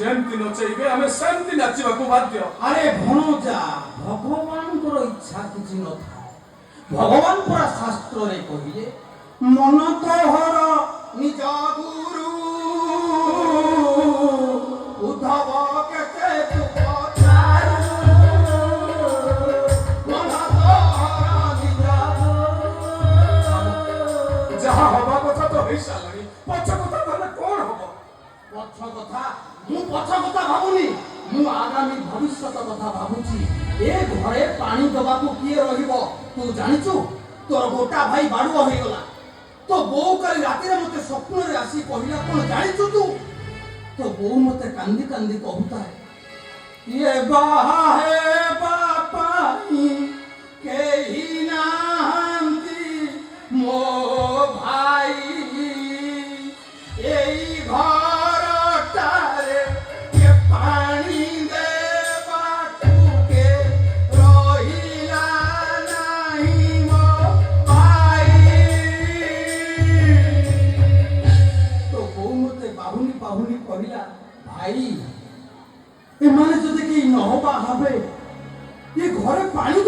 ଯେମିତି ନଚେଇବେ, ଆମେ ସେମିତି ନାଚିବାକୁ ବାଧ୍ୟ। ଆରେ ଭଣଜା, ଭଗବାନଙ୍କର ଇଚ୍ଛା କିଛି ନଥାଏ। ଭଗବାନ ପରା ଶାସ୍ତ୍ରରେ କହିଲେ, ମନ ତୋହର ନିଜ ଗୁରୁ, ଉଦ୍ଧବ କେତେ ତୁ ପଚାରୁ। ମନ ତୋହର ନିଜ ଗୁରୁ। ଯାହା ହବା କଥା ତ ହେଇସାରିଲାଣି। ପଛ କଥା କହିଲେ କଣ ହବ? ପଛ କଥା, ମୁଁ ପଛ କଥା ଭାବୁନି। ମୁଁ ଆଗାମୀ ଭବିଷ୍ୟତ କଥା ଭାବୁଛି। ଏ ଘରେ ପାଣି ଦବାକୁ କିଏ ରହିବ? ତୁ ଜାଣିଛୁ, ତୋର ଗୋଟା ଭାଇ ବାଡୁଆ ହେଇଗଲା। ତୋ ବୋଉ କାଲି ରାତିରେ ମତେ ସ୍ୱପ୍ନରେ ଆସି କହିଲା, କଣ ଜାଣିଛୁ ତୁ? ତୋ ବୋଉ ମତେ କାନ୍ଦି କାନ୍ଦି କହୁଥାଏ, ଇଏ ବାହା ହେବା ପାଇଁ କେହି ନାହାନ୍ତି ମୋ ଭାଇ, ଏଇ ଘରଟାରେ କିଏ ପାଣି ଦେବାକୁ କେ ରହିଲା ନାହିଁ ମୋ ଭାଇ। ତୋ ବୋଉ ମତେ ବାହୁନି ବାହୁନି କହିଲା, ଭାଇ, ଏମାନେ ଯଦି କେହି ନ ବାହା ହେବେ, ଏ ଘରେ ପାଣି